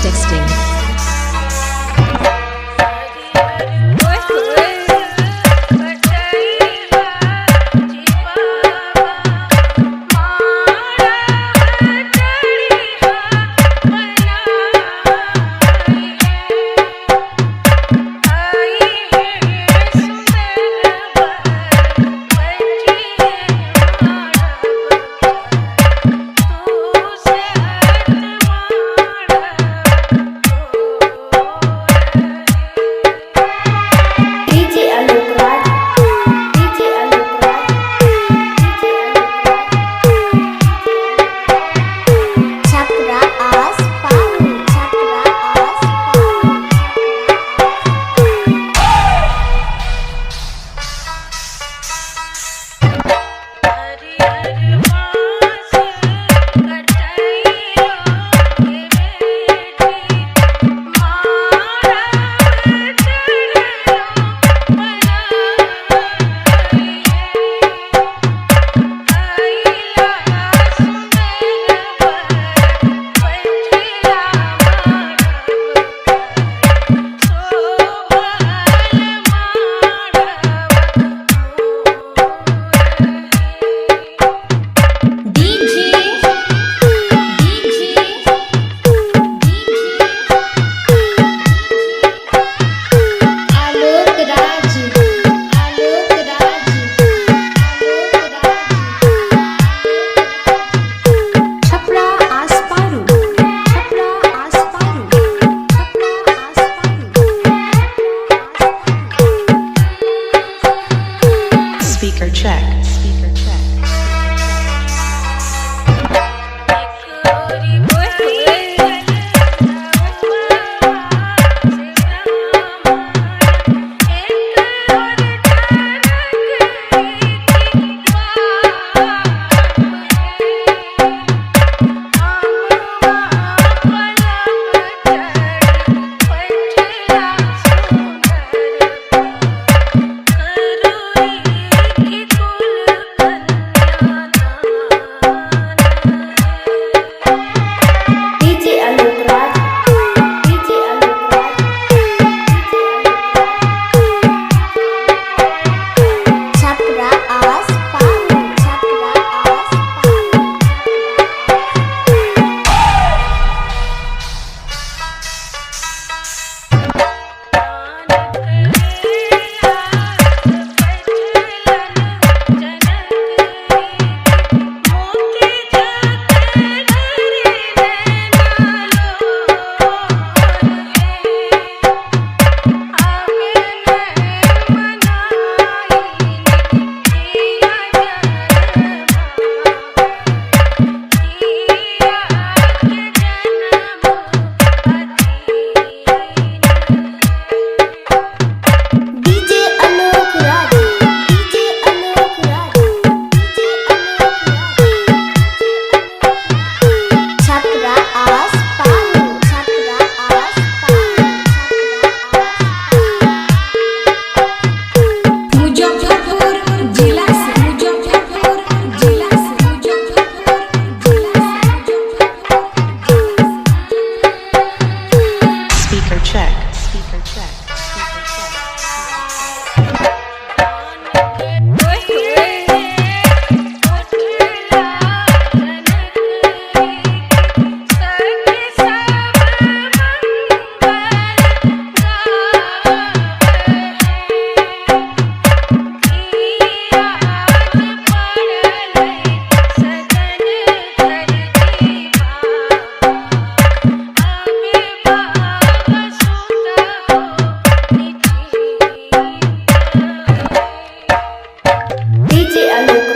Testing. DJ Alok Raj, DJ Alok Raj, DJ Alok Raj. Chhapra आस पारू, छपरा आस Paru. DJ DJ DJ Alok Raj, Alok Raj, Alok Raj. Chhapra Asparu, Chhapra Asparu, Chhapra Asparu. Speaker check. Speaker check. DJ Alok Raj, DJ Alok Raj, DJ Alok Raj. Chhapra आस पारू, छपरा आस Paru. DJ Alok Raj, DJ Alok Raj, DJ Alok Raj. Chhapra आस पारू, छपरा आस पारू, छपरा आस पारू। मुजफ्फरपुर जिला से, मुजफ्फरपुर जिला से, मुजफ्फरपुर जिला से, मुजफ्फरपुर जिला से। Speaker check. Speaker check. Speaker check. DJ Alok